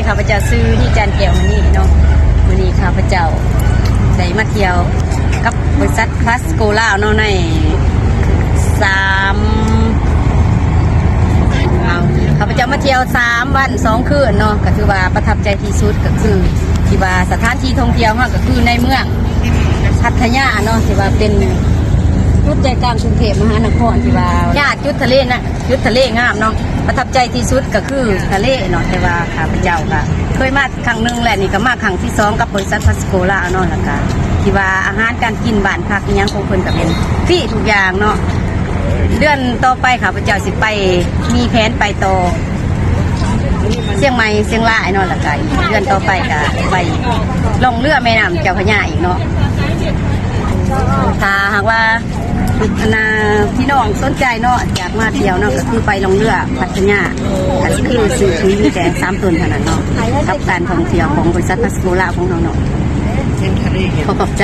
ຂ້າພະເຈົ້າຊື່ ນີຈັນ ແກ້ວມະນີເນາະ. ມື້ນີ້ຂ້າພະເຈົ້າໄດ້ມາທ່ຽວກັບບໍລິສັດພາສໂກລາວເນາະ ໃນສາມ ເອົາ ຂ້າພະເຈົ້າມາທ່ຽວສາມວັນສອງຄືນເນາະ ກໍຖືວ່າປະທັບໃຈທີ່ສຸດ ກໍຄືທີ່ວ່າສະຖານທີ່ທ່ອງທ່ຽວເຮົາກໍຄືໃນເມືອງພັດທະຍາເນາະ ທີ່ວ່າເປັນຈຸດໃຈກາງກຸງເທບມະຫານະຄອນ ທີ່ວ່າ ຍາດຈຸດທະເລນະ ຈຸດທະເລງາມເນາະ. ປະທັບໃຈທີ່ສຸດກໍຄືທະເລເນາະ ແຕ່ວ່າຂ້າພະເຈົ້າກໍເຄີຍມາຄັ້ງໜຶ່ງແລ້ວ ນີ້ກໍມາຄັ້ງທີສອງກັບບໍລິສັດພາສໂກລາວເນາະ. ແລ້ວກໍທີ່ວ່າອາຫານການກິນ ບ້ານພັກອີ່ຫຍັງຂອງເພິ່ນກໍເປັນຟຣີທຸກຢ່າງເນາະ. ເດືອນຕໍ່ໄປຂ້າພະເຈົ້າຊິໄປ ມີແຜນໄປຕໍ່ຊຽງໃໝ່ ຊຽງລາຍເນາະ ແລ້ວກໍອີກເດືອນຕໍ່ໄປກໍໄປລ່ອງເຮືອແມ່ນ້ຳເຈົ້າພະຍາອີກເນາະ. ຖ້າຫາກວ່າ ອັນນ່າ ພີ່ນ້ອງສົນໃຈເນາະ ຢາກມາທ່ຽວເນາະ ກໍຄືໄປລ່ອງເຮືອພັດທະຍາ ກໍຄືຊື້ປຸ໋ຍມີແຕ່ສາມຕົນເທົ່ານັ້ນເນາະ ກັບການທ່ອງທ່ຽວຂອງບໍລິສັດພາສໂກລາວຂອງເຮົາເນາະ. ຂໍຂອບໃຈ.